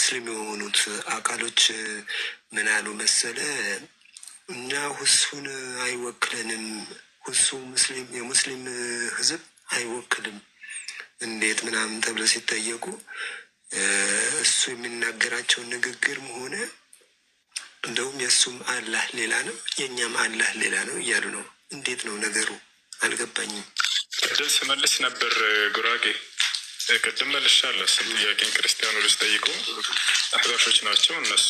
ሙስሊም የሆኑት አካሎች ምን አሉ መሰለ? እኛ ሁሱን አይወክለንም፣ ሁሱ ሙስሊም የሙስሊም ህዝብ አይወክልም፣ እንዴት ምናምን ተብለው ሲጠየቁ እሱ የሚናገራቸውን ንግግርም ሆነ እንደውም የእሱም አላህ ሌላ ነው፣ የእኛም አላህ ሌላ ነው እያሉ ነው። እንዴት ነው ነገሩ? አልገባኝም። ቅድም ስመልስ ነበር ጉራጌ፣ ቅድም መልሻለሁ። እሱን ጥያቄን ክርስቲያኖች ጠይቁ፣ አህባሾች ናቸው እነሱ፣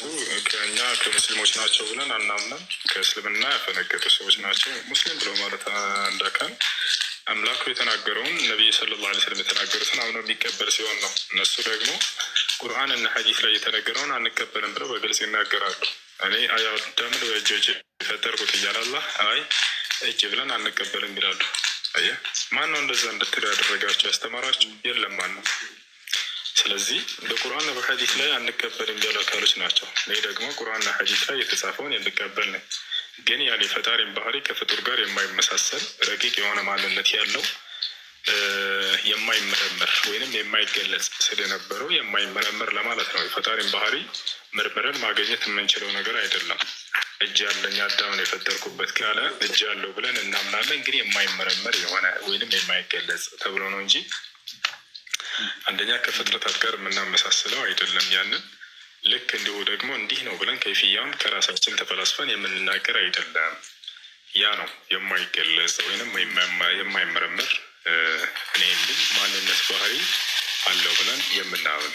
ከእኛ ከሙስሊሞች ናቸው ብለን አናምንም። ከእስልምና ያፈነገጡ ሰዎች ናቸው። ሙስሊም ብለው ማለት አንድ አካል አምላኩ የተናገረውን፣ ነቢይ ሰለላሁ ዐለይሂ ወሰለም የተናገሩትን አምኖ የሚቀበል ሲሆን ነው። እነሱ ደግሞ ቁርአን እና ሐዲስ ላይ የተነገረውን አንቀበልም ብለው በግልጽ ይናገራሉ። እኔ አዳምን በእጆቼ የፈጠርኩት እያለ አላህ አይ እጅ ብለን አንቀበልም ይላሉ። አየህ፣ ማን ነው እንደዛ እንድትሉ ያደረጋቸው ያስተማራቸው? የለም ማንም። ስለዚህ በቁርአንና በሐዲስ ላይ አንቀበልም ያሉ አካሎች ናቸው። እኔ ደግሞ ቁርአንና ሐዲስ ላይ የተጻፈውን የምቀበል ነኝ። ግን ያን የፈጣሪን ባህሪ ከፍጡር ጋር የማይመሳሰል ረቂቅ የሆነ ማንነት ያለው፣ የማይመረመር ወይንም የማይገለጽ ስለነበረው የማይመረመር ለማለት ነው። የፈጣሪን ባህሪ መርምረን ማግኘት የምንችለው ነገር አይደለም። እጅ ያለኝ አዳምን የፈጠርኩበት ካለ እጅ ያለው ብለን እናምናለን። ግን የማይመረመር የሆነ ወይንም የማይገለጽ ተብሎ ነው እንጂ አንደኛ ከፍጥረታት ጋር የምናመሳስለው አይደለም። ያንን ልክ እንዲሁ ደግሞ እንዲህ ነው ብለን ከይፍያውን ከራሳችን ተፈላስፈን የምንናገር አይደለም። ያ ነው የማይገለጽ ወይንም የማይመረመር እኔ የሚል ማንነት ባህሪ አለው ብለን የምናምን።